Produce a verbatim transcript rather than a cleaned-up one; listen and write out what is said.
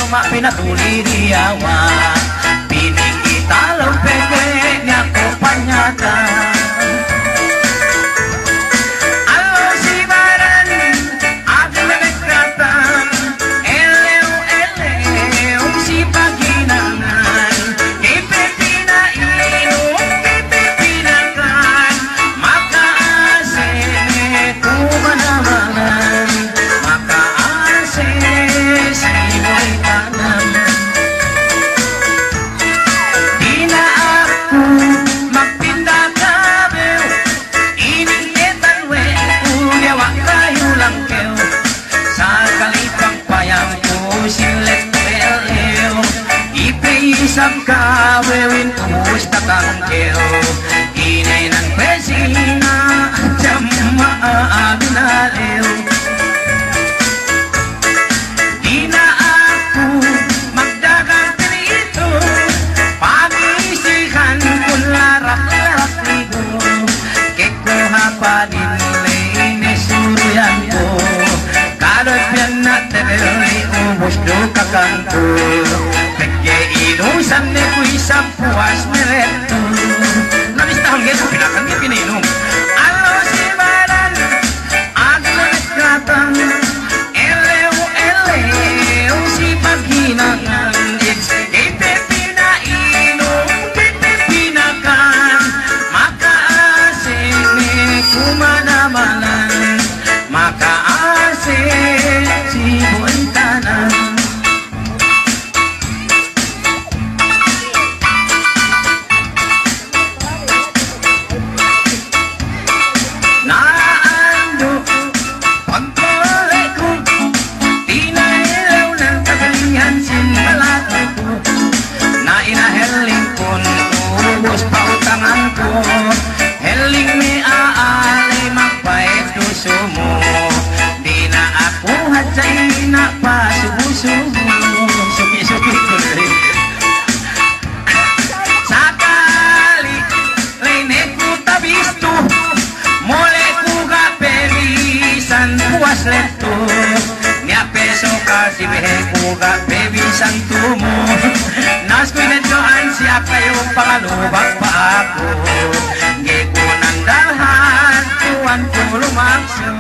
Ma' pinatuli diyawa', piniki talong pegge' niya' ku panyata. Allo' si baran, aku menekkatan, ellew, ellew, si paghinangan, ipe pina'inum, ipe pinakan, maka'ase ne ku manamanan, maka'ase si boy tanan. Dina'ak ku magtinda' kabew, ining ketan we' ku diyawa' kayu langkew. Sakali pang payamku sin lettu ellew, ipe isab kawewin ubus tatangkew. Ine nan pe sina' jamma' abinalew. Dina'ak ku magdagang piritu, pamisihan kun larak-larak ligu. Ke ku hapa din ley ne suruyan ku, kadot piyan na tebel ni ubus du kakangku. Pegge' inusan ne ku isab puwas melettu. Na bistahun ga'i ku pinakan, ga'i pina'inum. Allo' si baran, aku menekkatan, ellew, ellew, si paghinangan, ipe pina'inum, ipe pinakan, maka'ase ne ku manamanan, maka'ase si boy tanan. Na'andu' pagbole'ku, tinaylew nan kagalihan sin balatuku. Na ina helling kun ubus pa'utanganku, helling me' a'a ley magpa'eddu' sumu. Dina'ak ku hadja ina' pasubu-subu, suki-suki ku ley. Sakali ley ne ku tabistu, mole' ku ga' pe bisan puwas lettu. Niya' pe sokal si behe ku ga' pe bisan tumu. Nas ku ineddo'an si akayu pangalubak pa'aku. Ga'i ku nandalhan tuwan ku lumaksu.